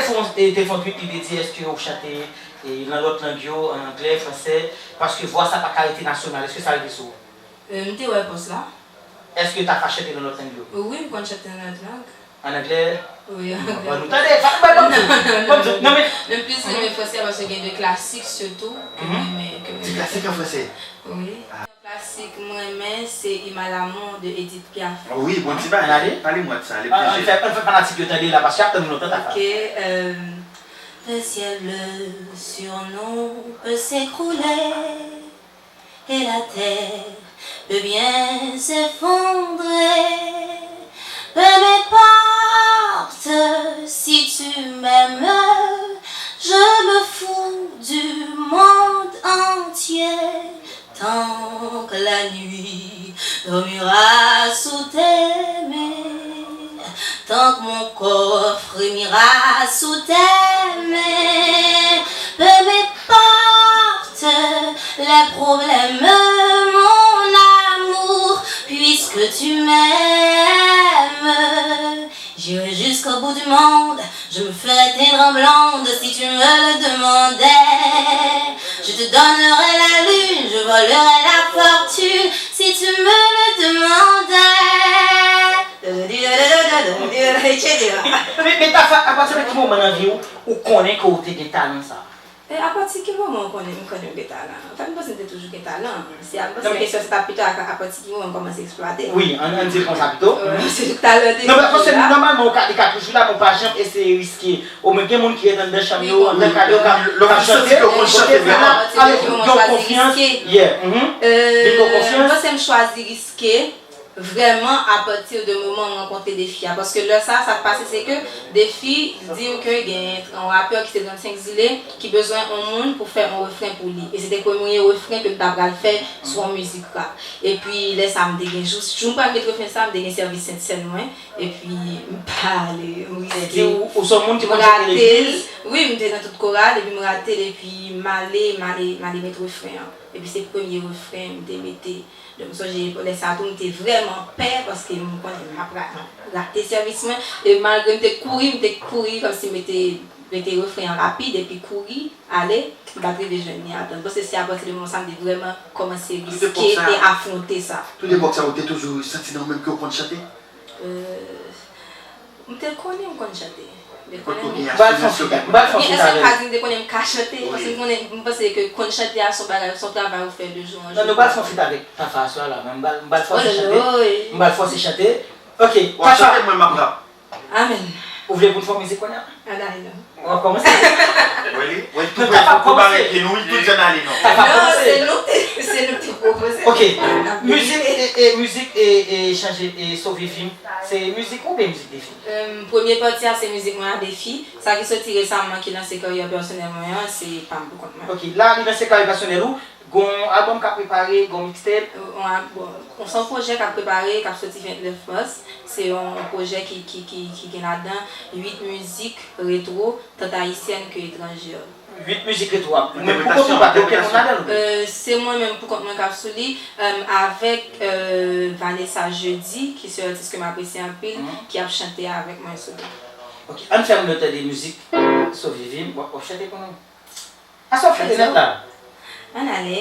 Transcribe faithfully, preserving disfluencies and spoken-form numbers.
Te fon, e, te fon tweet li te di, èske ou chante, e, nan lòt lang yo, an anglè, fransè, paske vwa sa pa ka rete nasyonal, èske sa rive sou ou? Euh, m te wè pòs la. Èske Tafa chante nan lòt lang yo? Wi, m konn chante nan lòt lang. An anglè? Wi, an anglè. Bon, nou tande, Fatima, ban m di w, ban m di w. Non, men m plis renmen fransè paske gen de klasik sitou ke m renmen, ke m renmen. Ti klasik an fransè? Wi. Yon klasik m renmen, se Hymne à l'amour de Edith Piaf. Wi, bon ti bagay. Pale mwen de sa, lè m te jèn. Ann fè, ann fè fanatik yo tande la, paske y ap tann nou lontan, Tafa. Ok, euh, le ciel bleu sur nous peut s'écrouler et la terre peut bien s'effondrer. Peu m'importe si tu m'aimes, je me fous du monde entier. Tant que la nuit dormira sous tes mains, tant que mon corps frémira sous tes mains, peu m'importe les problèmes, mon amour, puisque tu m'aimes. J'irai jusqu'au bout du monde, je me ferai teindre en blonde si tu me le demandais. Je te donnerai la lune, je volerai la fortune si tu me le demandais. Et cetera. Men, men Tafa, apati de ki moman nan vi w, ou konnen ke w te gen talan sa? E apati ki moman w konnen, m konnen m gen talan? Anfèt, m panse m te toujou gen talan. Si a, m panse kesyon se ta pito a, apati ki moman m kòmanse eksplwate. Wi, ann, ann di l konsa pito. Se talan te toujou la. Non, men paske nòmalman, ou ka, li ka toujou la, men w pa janm eseye riske. Omwen, gen moun ki ret anndan chanm yo, anndan kay yo, k ap, k ap chante, e kote fè la, ale, gen konfyans. Yeah, mhm. Vin gen konfyans. M panse m chwazi riske. Vrèman, apati de moman m rankontre Defi a. Paske lè sa, sa k pase, se ke Defi di m ke gen yon rapè ki se Trannsenk Zile, ki bezwen yon moun pou fè yon refren pou li. E se te premye refren ke m ta pral fè sou yon mizik rap. Epi, lè sa, m te gen jous, jou m pral met refren sa, m te gen sèvis Sentsèn mwen. Epi, m pa ale, m riske. Ou, ou se yon moun ki konn chante legliz? Wi, m te nan tout koral, epi m rate l, epi m ale, m ale, m ale met refren an. Epi se premye refren m te mete. Donk, m sonje lè sa a tou, m te vrèman pè, paske m konnen m ap ra-, rate sèvis mwen. E malgre m te kouri, m te kouri kòmsi m te mete refren an rapid, epi kouri, ale, m pa t rive jwenn li a tan. M panse se apati de moman sa a m te vrèman kòmanse riske e afwonte sa. Tout epòk sa, ou te toujou santi nan ou menm ke w konn chante? Euh, M te konnen m konn chante. M te konnen m... M pral fè yon feat, m pral fè yon feat avè l. Gen, èske m ka di m te konnen m ka chante? Paske m konnen, m panse ke konn chante a se yon bagay, se yon travay ou fè de jou an jou. Non, nou pral fè yon feat avèk Tafa aswè a la, men m pral, m pral fòse chante. M pral fòse chante. Ok, Tafa. W ap chante, mwen m ap rap. Amèn. Ou vle pou n fè yon mizik kounye a? A, dale non. W ap kòmanse? Wè li, wè li tou prè pou bare pye nou, wi, tout jèn ale non. Tafa kòmanse. Non, se nou, se nou ki pwopoze. Ok. Mizik e, e, mizik e, e, chanje, e, Sove Vi m. Se mizik ou oubyen mizik Defi? Em, premye pati a se mizik mwen a Defi. Sa ki soti resaman ki lanse karyè pèsonèl mwen an, se pa m pou kont mwen. Ok, la li lanse karyè pèsonèl ou, gon albòm k ap prepare, gon mixtape? Yon al-, bon, se yon pwojè k ap prepare, k ap soti vennèf mas. Se yon pwojè ki, ki, ki, ki gen ladan uit mizik retwo, tant ayisyèn ke etranjè. Uit mizik retwo ap, ou menm pou kont ou, pa gen okenn moun ladan l oubyen? Euh, se mwen menm pou kont mwen k ap sou li, euh, avèk, euh, Vanessa Jeudi, ki se yon atis ke m apresye anpil, ki ap chante avèk mwen sou li. Ok, ann fè moun yo tande mizik Sove Vi m, w ap, w ap chante pou nou? Aswè w ap chante nèt la? Ann ale.